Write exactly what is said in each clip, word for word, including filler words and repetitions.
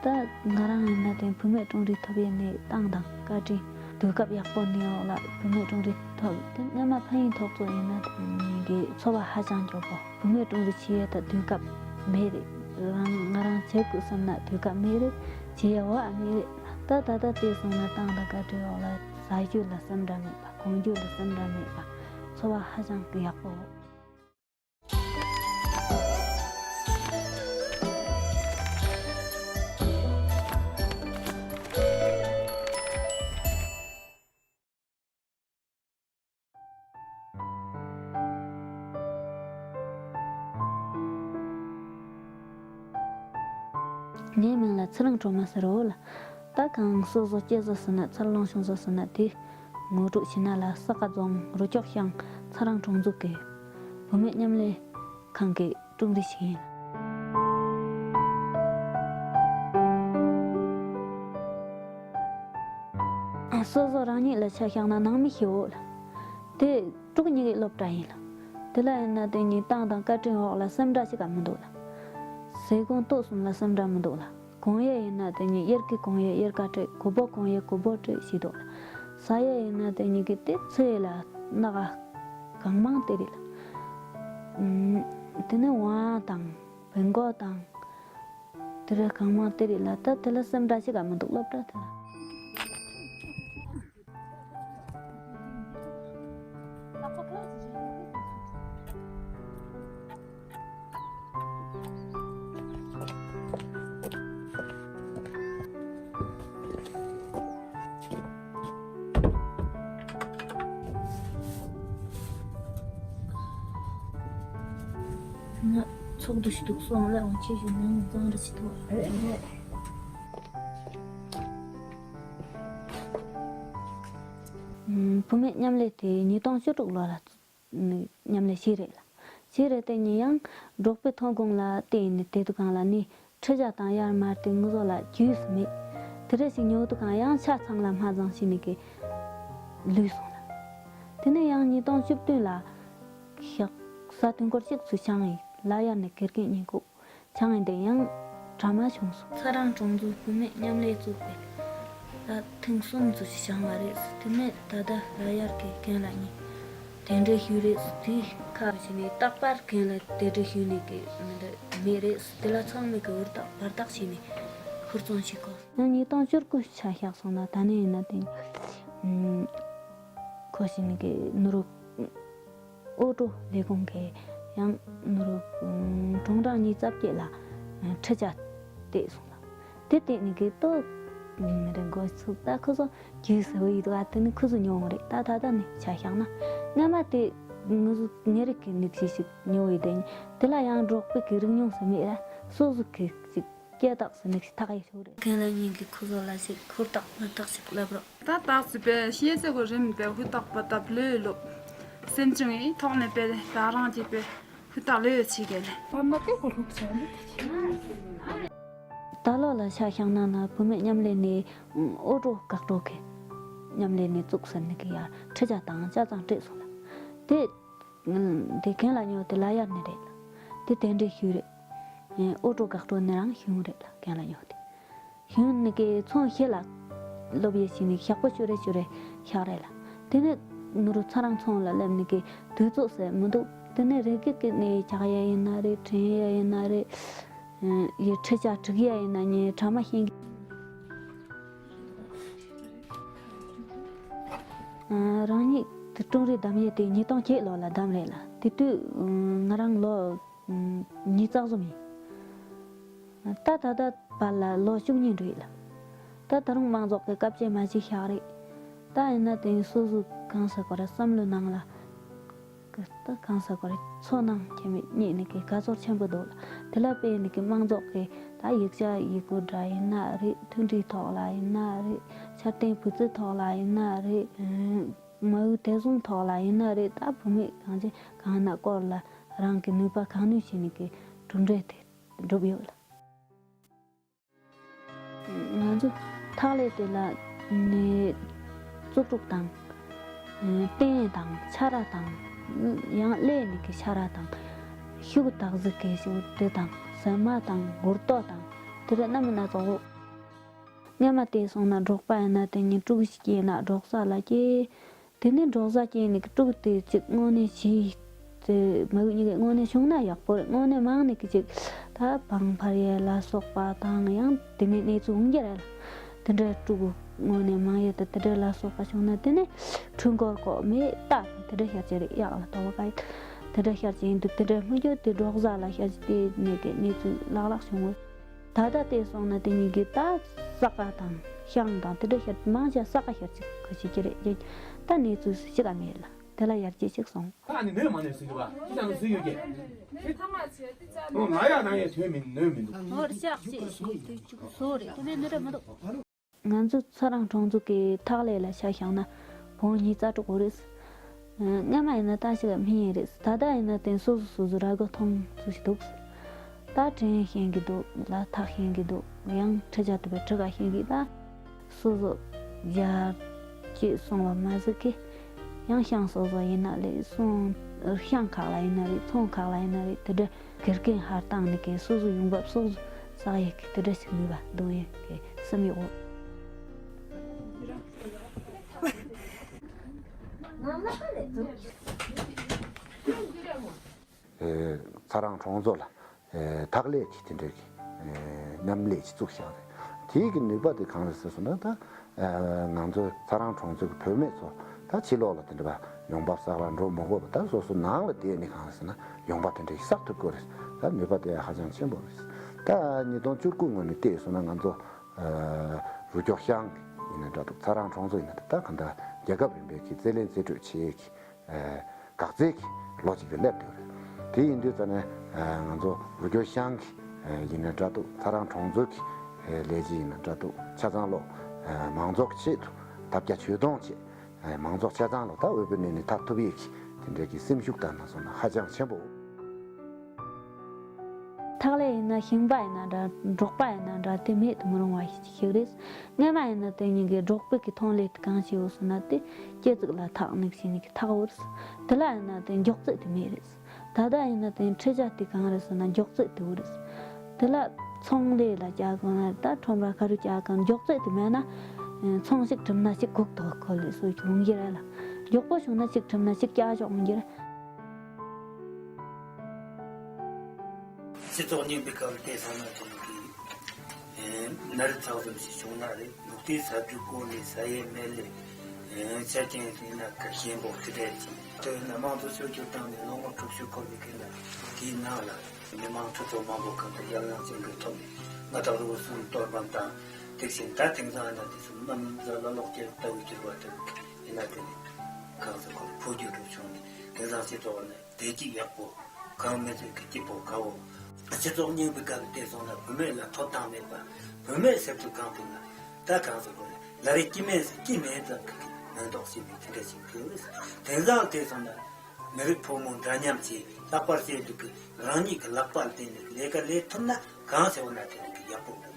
ད་ང་རང་ཡིན་ན་དེ་བུད་མེད་ཀྲུང་རིགས་ཐོབ་ཡས་ནས་ཏང་དང་བཀའ་དྲིན། དུས་སྐབས་ཡག་པོ་ནས་འོག་ལ་བུད་མེད་ཀྲུང་རིགས་ཐོབ། དེ་སྔ་མ་ཕན་ཡོན་ཐོག་ཚོ་ཡིན་ན་དེ་ངེད་ཀྱི་ཚོར་བ་ཧ་ཅང་སྐྱོ་པོ། བུད་མེད་ཀྲུང་རིགས་བྱེད་ཡས་ད་དུས་སྐབས་མེད་རེད། རང་ང་རང་བྱེད་དགོས་བསམ་ན་དུས་སྐབས་མེད་རེད། བྱེད་ཡས་འོ་ཨ་མེད་རེད། ད་ད་ལྟ་དེ་སོང་ན་ཏང་དང་བཀའ་དྲིན་འོག་ལ་ཟ་རྒྱུ་ལ་སེམས་ཁྲལ་མེད་པ། གོན་རྒྱུ་ལ་སེམས་ཁྲལ་མེད་པ། ཚོར་བ་ཧ་ཅང་གི་ཡག་པོ། ངའི་མིང་ལ་ཚེ་རིང་སྒྲོལ་མ་ཟེར་རོ་ལ། ད་གང་སོ་སོ་སྐྱེས་བཟོ་ཟེར་ན་འཚར་ལོངས་བྱུང་བཟོ་ཟེར་ན་དེ། ངོ་སྤྲོད་བྱས་ན་ལ་ས་དགའ་རྫོང་རུ་ལྕོག་ཤང་ཚ་རང་གྲོང་འཛུགས་ཀྱི་བུད་མེད་མཉམ་ལས་ཁང་གི་ཀྲུང་རིགས་ཤིག་ཡིན། སོ་སོ་རང་ཉིད་ལ་ཆ་བཞག་ན་ནང་མི་ཞིག་འོ་ལ། དེ་ཕྲུ་གུ་གཉིས་ཀྱི་སློབ་གྲྭ་ཡིན་ལ། དེ་ལ་ཡིན་ན་དེ་གཉིས་ཏང་དང་བཀའ་དྲིན་འོག་ལ་སེམས་ཁྲལ་ཞིག་ག་མི་འདུག་ལ། ཟས་གོང་ཏོག་གསུམ་ལ་སེམས་ཁྲལ་མི་འདུག་ལ། གོན་ཡས་ཡིན་ན་དེ་ནི་གཡེར་ཁའི་གོན་ཡས་གཡེར་ཁ་སྤྲད། གོས་པོ་གོན་ཡས་གོས་པོ་སྤྲད་ཞེས་འདུག་ལ། ཟ་ཡས་ཡིན་ན་དེ་ནི་གི་དེ་ཚོས་ལ་སྣ་ཁ་གང་མང་སྟེར་རེད་ལ། ཨུམ། དེ་ནི་ཝང་དང་བེང་ཀོག་དང་དེ་རེ་གང་མང་སྟེར་རེད་ལ། ད་དེ་ལ་སེམས་ཁྲལ་ཞིག་ག་མི་འདུག་སློབ་གྲྭ་དེ་ལ། ང་ཚོགས་འདུ་ཞིག་འདུག་སོང་ལ་འོང་ཆེ་ཞུ་ནང་གཙང་རེ་ཞིག་ཐོག་རེད། བུད་མེད་མཉམ་ལས་དེ་ཉིས་སྟོང་བཅུ་དྲུག་ལོ་ལ་མཉམ་ལས་བྱས་རེད་ལ། བྱས་རེད་དེ་ནི་ཡང་འབྲོག་པའི་ཐོན་ཁུངས་ལ་བརྟེན་ནས་དེ་དུས་གང་ལ་ནི་ཁྲི་ཆ་དང་གཡར་མར་དེ་ངུ་བཟོ་ལ་རྒྱུས་སུ་མེད། དེ་རེ་ཞིག་ཉོ་དུས་གང་ཡང་ཆ་ཚང་ལ་མ་བཟང་ཞིག་ནི་གི་ལུས་སོང་ལ། དེ་ནས་ཡང་ཉིས་སྟོང་བཅུ་བདུན་ལ་ཞག་ས་དུས་འཁོར་གཅིག་ཚུར་ཆང་ཡིན་ལ་གཡར་ནས་དགེ་རྒན་གཉིས་ཁུག་ཆང་ཡིན་དེ་ཡང་དྲ་མ་བྱུང་སོང་། ཚ་རང་གྲོང་ཚོའི་བུད་མེད་མཉམ་ལས་བཙུགས་པའི་ལ་ཐེངས་གསུམ་ཙམ་ཞིག་བྱུང་བ་རེད། དེ་ནས་ད་ལྟ་ལ་གཡར་གྱི་རྒན་ལགས་གཉིས་གདན་འདྲེན་ཞུས་རེད། དེའི་ཁ་བྱས་ནས་རྟག་པར་རྒན་ལ་གདན་འདྲེན་ཞུས་ནས་གི་མི་འདི་མེད་རེད། དེ་ལ་ཚང་མས་གི་འུར་རྟགས་བར་རྟགས་བྱས་ནས་ཧུར་བརྩོན་བྱེད་དགོས། ཡང་ཉིས་སྟོང་བཅུ་དགུ་ཆ་བཞག་སོང་ན་ད་ནས་ཡིན་ན་དེ་ཁོ་ཞིག་ནི་གི་ནུ་རུ་ཨོ་ཀྲོ་ལས་ཁུངས་ཀྱི་ཡང་ནུ་རུ་ཀྲུང་ཀྲང་ཉིས་རྩ་བརྒྱད་ལ་ཁྲི་ཆ་བལྟས་སོང་ལ། དེ་བལྟས་ནི་གི་ཏོ་རི་འགོ་ཚུགས་ད་ཁོ་ཚོ་རྒྱུས་སུ་ཡོད་དུ་བ་དེ་ནི་ཁོ་ཚོ་ཉོ་འོང་རེད། ད་ད་ད་ནི་ཆ་བཞག་ན་སྔ་མ་དེ་ངུ་ངེ་རིག་གི་ནི་ཞིག་ཞིག་ཉོ་འོང་དེ་ནི་དེ་ལ་ཡང་འབྲོག་པའི་གི་རིག་ཉུང་སུ་མེད་ར་སོ་སོ་གི་ཞིག་སྐྱེ་རྟགས་སུ་ནི་ཞིག་ཐག་ཡི་ཤོག་རེད། རྒན་ལགས་གཉིས་ཀྱི་ཁོ་ཚོ་ལ་ཞིག་ཧུར་ཐག་ཧུར་ཐག་ཞིག་ལབ་རོགས། ད་ཏག་ཙི་པའི་ཤེས་ཚེ་གོ་རིམ་པའི་ཧུར་ཐག་པ་ཏབ་ལོས་ལོབ། སེམས་ཅུང་ཡི་ཐོག་ནས་པའི་ད་རང་གྱིས་པའི་ཧུར་ཐག་ལོས་ཡོད་ཆེ་གལ། ཨ་མ་ཏི་གོ་ལུག་ཚོ་ནི། ད་ལོ་ལ་ཆ་བཞག་ན་ན་བུད་མེད་མཉམ་ལས་ནས་ཨོ་ཀྲོ་གག་ཀྲོ་གི་མཉམ་ལས་ནས་བཙུགས་ཟེར་ནི་གི་ཡ་ཁྲི་ཆ་དང་ཆ་ཚང་སྤྲད་སོང་ལ། དེ་དེ་གན་ལ་ཉོ་དེ་ལ་ཡར་ནི་རེད་ལ། དེ་དེ་འདྲའི་ཤུལ་རེད། ཨོ་ཀྲོ་གག་ཀྲོ་ནི་རང་ཤུལ་རེད་ལ་གན་ལ་ཉོ་དེ། ཤིང་ནི་གི་ཚོང་ཤེ་ལ་སློབ་ཡེ་ཤིང་ནི་ཞག་པོ་ཤུ་རེ་ཤུ་རེ་ཤག་རེ་ལ། དེ་ནི་ནུ་རུ་ཚ་རང་ཚོང་ལ་སླེབས་ནི་གི་དུས་ཚོད་ཟེར་མི་འདུག་དེ་ནི་རེ་གི་གི་ནི་ཆག་ཡ་ཡིན་ན་རེད། དྲན་ཡ་ཡིན་ན་རེད། ཡི་ཁྲི་ཆ་དྲུག་ཡ་ཡིན་ན་ཉེ་དྲ་མ་ཤེས་གི། རང་ཉིད་དུ་ཀྲུང་རེ་གདམ་ཡས་དེ་ཉིས་སྟོང་བརྒྱད་ལོ་ལ་གདམ་རེད་ལ། དེ་དུས་ང་རང་ལོ་ཉིས་རྩ་གསུམ་ཡིན། ད་ད་ལྟ་བར་ལ་ལོ་བཅུ་གཉིས་འགྲོ་ཡི་ལ། ད་ད་རུང་མང་ཚོགས་ཀྱི་སྐབས་བཅད་མ་བྱས་ཤག་རེད། ད་ཡིན་ན་དེ་སོ་སོ་གང་ཟེར་དགོས་རེད། བསམ་བློ་ནང་ལ་ད་གང་ཟེར་དགོས་རེད། ཚོར་སྣང་ཁྱད་མེད་རྙེད་ནི་གི་དགའ་ཚོར་ཆེན་པོ་འདུག་ལ། དེ་ལ་དཔེ་ནི་གི་མང་ཚོགས་ཀྱི་ད་ཡིག་ཆ་ཡི་གུ་འདྲ་ཡིན་ན་རེད། མཐུན་སྒྲིལ་ཐོག་ལ་ཡིན་ན་རེད། འཆར་ལྡན་བུ་རྩིས་ཐོག་ལ་ཡིན་ན་རེད། མ་འོས་དད་བཟུང་ཐོག་ལ་ཡིན་ན་རེད། ད་བུད་མེད་གང་ཅི་གང་ན་སྐོར་ལ་རང་གི་ནུས་པ་གང་ནུས་བྱས་ནི་གི་གྲུབ་འབྲས་དེ་འགྲུབ་ཡོད་ལ། ང་ཚོ་ཐག་ལས་དེ་ལ་ནི་བཙུགས་དྲུག་དང་། སྟན་དང་ཆ་ར་དང་། ཡང་ཀླད་ནི་གི་ཆ་ར་དང་། ཤུགས་དག་ཟིག་གི་ཤུགས་དེ་དང་ཟ་མ་དང་གུར་ཏོ་དང་དེ་རེ་རྣམ་སྣ་ཚོགས། སྔ་མ་དེ་སོང་ན་འབྲོག་པ་ཡིན་ན་དེ་ནི་ཕྲུ་གུ་ཞིག་སྐྱེས་ན་འབྲོག་ས་ལ་སྐྱེས། དེ་ནས་འབྲོག་ས་སྐྱེས་ནས་ཕྲུ་གུ་དེ་གཅིག་དངོས་གནས་བྱས་ཏེ་མི་གཉིས་ཀའི་དངོས་གནས་བྱུང་ན་ཡག་པོ་རེད། དངོས་གནས་མང་ནས་ཀྱི་གཅིག་ད་བང་འཕར་ཡས་ལ་སོགས་པ་དང་ཡང་དེ་ནས་གནས་ཚུལ་འོང་རྒྱུ་རེད་ལ། དེ་འདྲའི་ཕྲུ་གུ་དངོས་གནས་མང་ཡས་དང་དེ་འདྲའི་ལ་སོགས་པ་བྱུང་ན་དེ་ནས་འཕྲུལ་འཁོར་ཁོག་མེད་ལྟ་དེ་འདྲ་ཤར་གྱི་རེད། གཡག་ལ་དོ་བ་ག་ཡི་དེ་འདྲ་ཤར་གྱི་ཡིན་འདུག་དེ་འདྲའི་མི་རྒྱུ་དེ་འབྲོག་ས་ལ་ཤར་གྱི་དེ་ནས་ཀྱི་གནས་ཚུལ་ལག་ལག་བྱུང་བ། ད་ལྟ་དེ་སོང་ན་དེ་གཉིས་ཀྱི་ད་ས་ཀ་དང་ཤང་དང་དེ་འདྲ་ཤར་མང་ཆེ་ས་ཀ་ཤར་གྱི་གི་བྱེད་ཀྱི་རེད། ད་གནས་ཚུལ་ཅི་ག་མེད་ལ་དེ་ལ་ཡར་རྒྱས་ཅིག་སོང་། ཨ་ནི་ནོས་མ་ནོས་ཟེར་གྱི་བ། ཅི་ལྟར་ནོས་ཟེར་ཡོད་ཀྱི། ཨོ་ང་ཡ་ནང་ཡ་དོན་མིན་ནོས་མི་འདུག་ཧོར་ཤག་ཅེས་ཤིག་དུས་གཅིག་བཟོ་རེད། དེ་ནས་ནི་རེད་མི་འདུག་ང་ཚོ་ཚ་རང་གྲོང་ཚོ་གི་ཐག་ལས་ལ་ཆ་བཞག་ན་བོན་ཉིས་རྩ་དྲུག་གོ་རེད། སྔ་མ་ཡིན་ན་ད་ཞིག་སྨན་ཡིན་རེད། ད་ལྟ་ཡིན་ན་དེ་སོ་སོ་སོ་སོ་ར་ག་མཐོང་ཚུལ་ཞིག་འདུག་ད་དྲན་ཤེས་ཀྱི་འདུག་ལ་ཐག་ཤེས་ཀྱི་འདུག་ཡང་ཁྲི་ཆ་དུ་བའི་ཁྲི་ག་ཤེས་ཀྱི་ད། སོ་སོ་ཡར་སྐྱེས་སོང་བ་མ་ཟད་ཀི། ཡང་ཤང་སོ་སོ་ཡིན་ན་ལས་སོང་ཤང་ཁག་ལ་ཡིན་ན་རེད། ཚོང་ཁག་ལ་ཡིན་ན་རེད། དེ་འདྲ་དགེ་རྒན་ཧར་བཏང་ནི་ཀི་སོ་སོ་ཡོང་འབབ་སོ་སོ་བསགས་ཡས་ཀི་དེ་འདྲ་ཞིག་ནུས་པ་འདོན་ཡས་ཀི་སེམས་ཡོད། ཚ་རང་གྲོང་ཚོ་ལ་ཐག་ལས་ཀྱི་དེ་འདྲའི་གི་མཉམ་ལས་ཀྱི་བཙུགས་བཞག་རེད། དེའི་གི་ནུས་པ་དེ་གང་རེད་ཟེར་སོང་ན། ད་ང་ཚོ་ཚ་རང་གྲོང་ཚོའི་གི་བུད་མེད་ཚོ་ད་ཕྱི་ལོགས་ལ་དེ་འདྲ་ཡོང་འབབ་བསགས་པར་འགྲོ་མི་དགོས་པ། ད་སོ་སོ་ནང་ལ་བསྡད་ནས་གང་རེད་ཟེར་ན་ཡོང་འབབ་དེ་འདྲ་ཞིག་བསགས་ཐུབ་ཀྱི་རེད། ད་ནུས་པ་དེ་ཧ་ཅང་ཆེན་པོ་རེད། ད་ཉིས་སྟོང་བཅུ་དགུ་སྔོན་ནས་བལྟས་སོང་ན་ང་ཚོ་རུ་རྒྱོ་ཤང་ཡིན་ན་འདྲ་འདུག་ཚ་རང་གྲོང་ཚོ་ཡིན་ན་འདྲ། ད་གང་ལྟར་རྒྱལ་ཁབ་རིམ་པའི་གི་རྩེད་ལེན་རྩེད་གྲོས་བྱེད་ཀྱི་འགག་རྩའི་གི་ལོ་གཅིག་ཏུ་སླེབས་ཡོད་རེད། དེ་ཡིན་དུས་ཙ་ནས་ང་ཚོ་རུ་རྒྱོ་ཤང་གི་ཡིན་ན་འདྲ་འདུག་ཚ་རང་གྲོང་ཚོའི་གི་ལས་བྱེད་ཡིན་ན་འདྲ་འདུག་ཆ་ཚང་ལོ་མང་ཚོགས་ཆེད་དུ་ཐབས་བརྒྱ་ཇུས་སྟོང་བྱས། མང་ཚོགས་ཆ་ཚང་ལོ་ད་འོས་པོའི་གནས་ནས་ཐར་ཐུབ་ཡས་ཀྱི་དེ་འདྲའི་གི་སེམས་ཤུགས་དང་ན་སོང་ན་ཧ་ཅང་ཆེན་པོ། ཐག་ལས་ཡིན་ན་ཞིང་པ་ཡིན་ན་འདྲ། འབྲོག་པ་ཡིན་ན་འདྲ། དེ་མེད་དུ་མི་རུང་བ་ཞིག་རེད། སྔ་མ་ཡིན་ན་དེ་གཉིས་ཀའི་འབྲོག་པའི་གི་ཐོན་ལས་དེ་གང་ཞིག་ཡོད་སོང་ན་དེ་སྐྱེ་ཚིག་ལ་ཐག་ནས་ཞིག་ནས་ཀྱི་ཐག་བོར། དེ་ལ་ཡིན་ན་དེ་མགྱོགས་ཚད་དེ་མེད་རེད། ད་ལྟ་ཡིན་ན་དེ་ཁྲི་ཆ་དེ་གང་རེད་ཟེར་ན་མགྱོགས་ཚད་དེ་བོར། དེ་ལ་ཚོང་ལས་ལ་བྱ་གོ་ན་ད་ཁྲོམ་ར་ཁ་རུ་བྱ་གོ་མགྱོགས་ཚད་དེ་མེད་ན་ཚོང་ཞིག་གྲུབ་ན་ཞིག་གུག་ཐོག་ཁོ་ལས་སོ་ཅུང་གི་རེད་ལ། མགྱོགས་པོ་བྱུང་ན་ཞིག་གྲུབ་ན་ཞིག་བྱ་ཞོག་གི་རེད། སྤྱི་ཚོགས་རྙིང་པའི་སྐབས་དེ་ས་ན་དེ་ནི་ནད་རིགས་ཚང་ཙམ་ཞིག་བྱུང་ན་རེད། ལུག་ལྟའི་ས་རྒྱུ་སྐོར་ལས་ས་ཡས་མེད་ལས་ཆ་རྐྱེན་ཟིན་ན་ཁ་ཞེན་པོ་དེ་འདྲ་ཅིག་དེ་ན་དམངས་གཙོ་ཆོས་བརྒྱུད་བཏང་ནས་ལོ་ངོ་དྲུག་ཅུ་འཁོར་བའི་རྐྱེན་ལ་དེའི་ནང་ལ་མི་མང་ཁྲི་ཚོ་མང་པོ་གང་དུ་ཡར་ལངས་ཅན་གྱི་ཐོག་ནས་ང་དང་རུ་བ་གསུམ་གཏོར་ཕམ་དང་དེ་བཞིན་ད་དེང་སང་ན་དེ་ཚོ་མ་མི་ཚོ་ལ་ལོག་སྐྱེལ་ལྟ་བུ་གྱུར་བ་དེ་ཡིན་ན་དེ་ནི་གང་ཟེར་གོ་ཕོ་རྒྱུད་དུ་བྱུང་ནས་དེང་སང་སྤྱི་ཚོགས་ནས་བདེ་སྐྱིད་ཡག་པོ་གང་མི་ཚོད་ཀྱི་སྐྱིད་པོ་དགའ་བོ། སྤྱི་ཚོགས་རྙིང་པའི་སྐབས་བལྟས་སོང་ན་བུད་མེད་ལ་ཐོབ་ཐང་མེད་པ། བུད་མེད་ཟེར་དུས་གང་དུ་ན་ད་གང་ཟེར་དགོས་རེད། ལ་རེ་སྐྱིད་མེད་ཟེར་སྐྱིད་མེད་ཙམ་གྱི་མེ་ཏོག་སྐྱིད་མེད་དེ་འདྲ་ཞིག་གི་རེད། དེང་སང་བལྟས་སོང་ན་མི་རིགས་ཕོ་མོ་འདྲ་མཉམ་གྱིས་ལྷག་པར་བྱས་འདུག་གི་རང་ཉིད་ཀྱི་ལག་པར་བརྟེན་ནས་ལས་ཀ་ལས་ཐུབ་ན་གང་ཟེར་བ་ན་དེ་རིགས་ཀྱི་ཡག་པོ་ལས་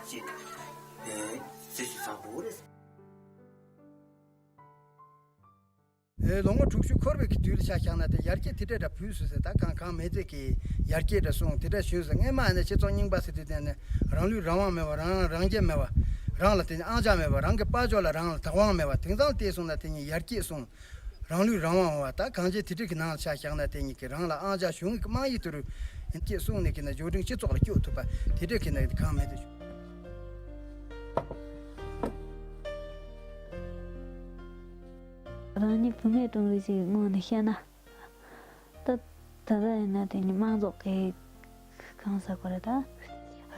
ཞིག་ཟེར་ཞུ་བསམ་པོ་རེད། ལོ་ངོ་དྲུག་ཅུ་འཁོར་བའི་གི་དུས་ལ་ཆ་བཞག་ན་དེ་ཡར་རྒྱས་དེ་འདྲ་འདྲ་བུས་སུ་ཟེར་ད་གང་གང་མེད་ཚད་ཀྱི་ཡར་རྒྱས་འདྲ་སོང་དེ་འདྲ་བྱུང་ཟེར། སྔས་མ་ཡིན་ན་སྤྱི་ཚོགས་རྙིང་པ་ཟེར་དུས་དེ་ནི་རང་ལུས་རང་དབང་མེད་པ། རང་རང་རྒྱལ་མེད་པ། རང་ལ་དེ་ནི་དབང་ཆ་མེད་པ། རང་གི་དཔལ་འབྱོར་ལ་རང་ལ་བདག་དབང་མེད་པ། དེང་སང་དེ་སོང་ན་དེ་ནི་ཡར་རྒྱས་སོང་། རང་ལུས་རང་དབང་བ་ད་གང་ཅི་དེ་འདྲ་གི་ནང་ལ་ཆ་བཞག་ན་དེ་ཉིད་ཀྱི་རང་ལ་དབང་ཆ་གཞུང་གི་དམངས་ཡིག་ཏུ་རུ་ཡར་རྒྱས་སོང་ནས་ཀྱི་ན་འབྱོར་འབྲིང་སྤྱི་ཚོགས་ལ་སྐྱོད་ཐུབ་པ་དེ་འདྲ་གི་ན་གང་མེད་དུ་བྱུང་། རང་ཉིད་བུད་མེད་གྲོང་རིགས་ཤིག་ངོས་ནས་བཤད་ན། ད་ད་ལྟ་ཡིན་ན་དེ་ནི་དམངས་གཙོ་གི་གང་ཟེར་དགོས་རེད་ད།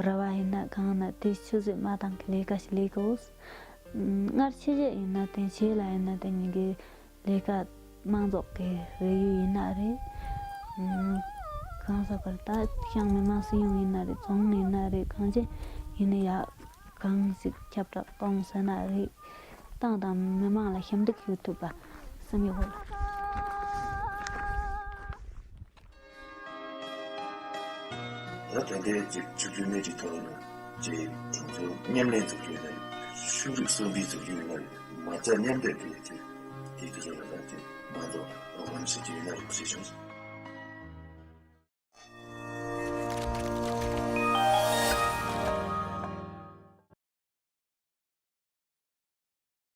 ར་བ་ཡིན་ན་གང་ན་དེ་ཆུད་ཟོས་མ་བཏང་གི་ལས་ཀ་ཞིག་ལས་དགོས། སྔར་ཕྱི་རྒྱལ་ཡིན་ན་དེ་རྗེས་ལ་ཡིན་ན་དེ་ཉིད་ཀྱི་ལས་ཀ་དམངས་གཙོ་གི་རེ་ཡུལ་ཡིན་ན་རེད། གང་ཟེར་དགོས་རེད་ད། ཤང་མི་དམངས་སྲིད་གཞུང་ཡིན་ན་རེད། རྫོང་ཡིན་ན་རེད། གང་ཅི་ཡིན་ན་ཡ། གང་ཞིག་ཁྱབ་བསྒྲགས་གཏོང་ཟེར་ན་རེད། ཏང་དང་མི་མང་ལ་ཞབས་འདེགས་ཞུ་ཐུབ་པ་བསམ་ཡོད། ད་ད་ལྟའི་ཅིག་ཆུ་རྒྱུན་ནས་ཅིག་མཐོ་རིམ་ཅིག་གྲོང་ཚོ་མཉམ་ལས་འཛུགས་རྒྱུ་ཡིན་ན་ཤུགས་རིག་གསོ་སྤེལ་འཛུགས་རྒྱུ་ཡིན་ན་མ་རྩ་མཉམ་འདེགས་ཀྱི་ཅིག་དེ་དུས་ཚོད་ལ་ད་ཅིག་མ་གཏོགས་རོགས་རམ་བྱེད་རྒྱུ་ཡིན་ན་རེད་ཞེས་བྱུང་སོང་།